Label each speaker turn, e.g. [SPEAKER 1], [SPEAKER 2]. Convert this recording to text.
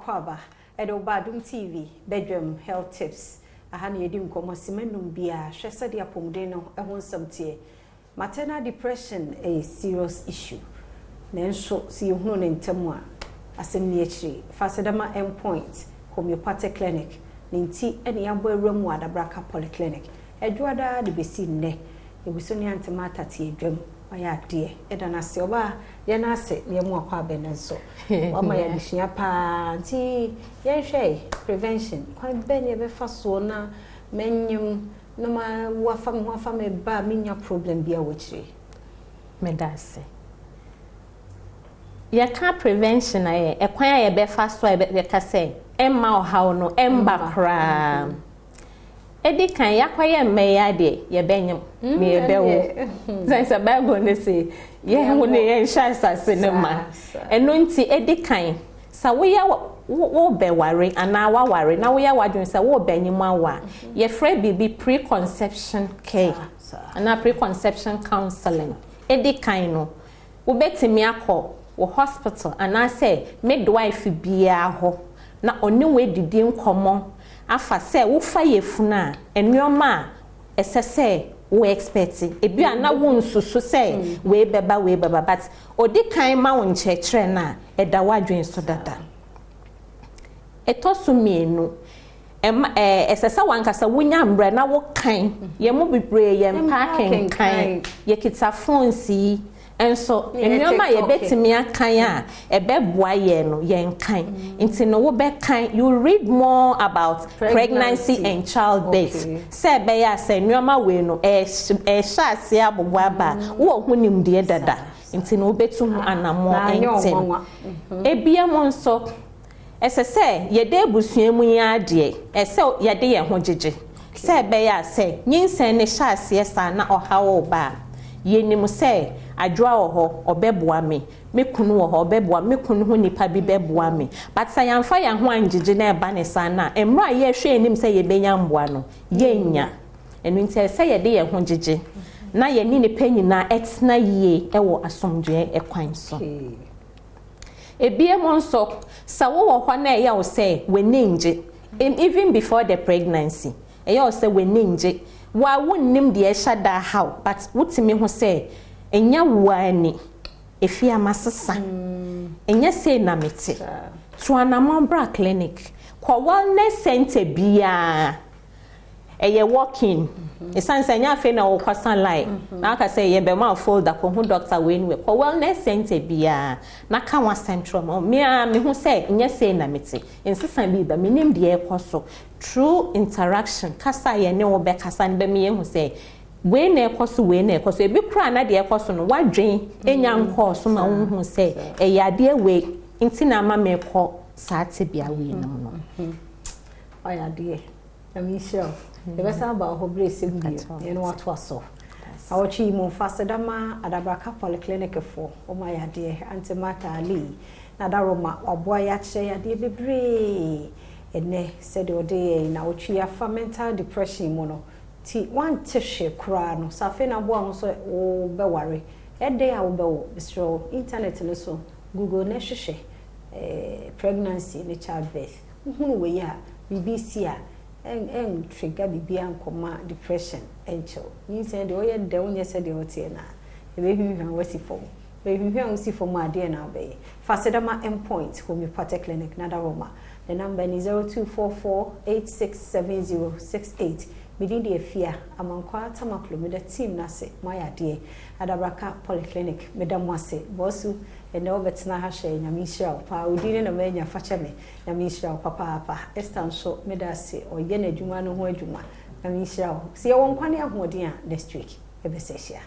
[SPEAKER 1] Akwaaba ɛde wo ba Adom TV bedwam health tips. Aha na yɛdi nkɔmmɔ sima num biara hwɛ sɛdeɛ apɔmuden no ho nsɛm teɛ. Maternal depression ɛyɛ serious issue, nanso sɛ yɛhunu ne ntɛm a, asɛm ni akyire. Fa aseda ma Endpoint Homeopathic Clinic ne nti ɛne yɛabɔ awura mu Adabraka Polyclinic Adwoada de bɛsi nnɛ. Eguso ne antema atate adwam wayɛ adeɛ, ɛda no ase. Ɔbaa yɛn ase na yɛmu akɔ abɛn no nso wama yɛ adesua paa. Nti yɛnhwɛ prevention kwan bɛn ne yɛbɛfa soɔ na mɛnyim na ma wafa me ho afa me ba a menya problem bi a wɔ akyire.
[SPEAKER 2] Meda ase. Yɛka prevention a, yɛ ɛkwan a yɛbɛfa so a yɛka sɛ ɛmma ɔhaw no ɛmba koraa. Ɛdi kan, yɛakɔyɛ mmɛyɛ adeɛ, yɛbɛnyam na yɛbɛwo sɛ Bible ne sɛ yɛn ne yɛnhyɛ asase no ma. Ɛno nti, ɛdi kan, sɛ woyɛ wobɛware anaa waware na woyɛ w'adwene sɛ wobɛnyim awo a, yɛfrɛ biribi preconception care anaa preconception counseling. Ɛdi kan no, wobɛtumi akɔ wɔ hospital anaasɛ midwife biara hɔ na ɔne wo adidi nkɔmmɔ afa sɛ wofa yɛfunu a, nneɛma a ɛsɛ sɛ wo expect. Ebi a na wo nsusu sɛ wei bɛba, wei bɛba, but odi kan ma wo nkyerɛkyerɛ no a, ɛda w'adwene so dada. Ɛtɔ so mmienu, ɛma ɛsɛ sɛ wankasa wonya mbrɛ na wokan. Yɛn mu bebree yɛn mpa kenkan, yɛkita phones yi nso, nneɛma a yɛbɛtumi akan a ɛbɛboa yɛn no, yɛn kan. Nti no, wobɛkan, you read more about pregnancy and childbirth, sɛ ɛbɛyɛ a sɛ nneɛma wei no ɛhyɛ aseɛ abobɔ aba a, wowɔ ho nimdeɛ dada, nti no wobɛtu ho anammɔ ntɛm. Ebia mu nso, ɛsɛ sɛ yɛde abusua mu yi adeɛ, ɛsɛ yɛde yɛn ho gyegye sɛ ɛbɛyɛ a sɛ nyinsɛn ne hyɛ aseɛ saa na ɔhaw ba a, yɛnim sɛ Adwoa wɔ hɔ ɔbɛboa me, me kunu wɔ hɔ ɔbɛboa me, kunu ho nipa bi bɛboa me. But sɛ yɛmfa yɛn ho angyegye na ɛba ne saa na mmerɛ a yɛhwɛ anim sɛ yɛbɛnya mboa no, yɛnnya. Ɛno nti, ɛsɛ sɛ yɛde yɛn ho gyegye na yɛne nipa nyinaa ɛtena yie ɛwɔ asomdwoeɛ ɛkwan so. Ebie mu nso, sɛ wowɔ hɔ na ɛyɛ wo sɛ w'ani ngye, even before the pregnancy, ɛyɛ wo sɛ w'ani ngye, wa wonnim deɛ ɛhyɛ da haw, but wotumi ho sɛ ɛnyɛ wo ani efi ama sesa, ɛnyɛ sei na mete, to anammɔn bra clinic, kɔ wellness center biara. Ɛyɛ walk-in, ɛsiane sɛ ɛnyɛ afei na wɔkɔsa line na aka sɛ yɛbɛma folder kɔhu doctor wei no. Kɔ wellness center biara na ka wasɛm kyerɛ ma mmea mehu sɛ nyɛ sei na mete, nsesa bi ba, menim deɛ ɛkɔ so. Through interaction, kasa a yɛne wo bɛkasa no bɛma yɛhu sɛ wei na ɛkɔ so, wei na ɛkɔ so. Ebi koraa na deɛ ɛkɔ so no, wadwen enya nkɔɔ so ma wohu sɛ ɛyɛ adeɛ wei nti na ama mekɔ saa tebea wei nom no.
[SPEAKER 1] Ɔyɛ adeɛ, Nyame nhyira wo. Yɛbɛsan aba hɔ berɛ ɛsɛm bio yɛne watoa so. Awɔtwe yi mu, mfa aseda ma Adabraka Polyclinic foɔ, wɔn ayɛ adeɛ. Auntie Martha Ali na Adaroma waboa yɛ akyerɛ yɛ adeɛ bebree ɛnɛ, sɛdeɛ ɔde yɛ na awɔtwe yi afa mental depression mu no. Ti wante hwee koraa no, sɛ afei na aboa ho sɛ wobɛware, ɛdɛn a wobɛwɔ, mesrɛ wo, internet no so, Google na hwehwɛ pregnancy ne childbirth. Wohunu wei a, biribi si a ɛn trigger biribi ankɔma depression ɛnkyɛw. Nyinsɛn deɛ, ɔyɛ dɛ wonyɛ sɛdeɛ ɔteɛ na ɛbɛhwihwɛ wasi fam, bɛhwihwɛ a wosi fam a, adeɛ na wobɛyɛ. Fa aseda ma Endpoint Homeopathic Clinic na Daroma. The number ni 0244867068. Medin de Afia Amankwa Tamaklo. Meda team no ase, moayɛ adeɛ. Adabraka Polyclinic, meda mo ase. Bɔsu, ɛnɛ wobɛtena ha hyɛ, Nyame nhyira wo paa. Wodi ne na maanya, fakyɛ me. Nyame nhyira wo papaapa. Esther nso, meda ase, ɔyɛ n'adwuma no ho adwuma. Nyame nhyira wo. Sɛ yɛwɔ nkwa ne ahoɔden a, next week yɛbɛsɛ hyia.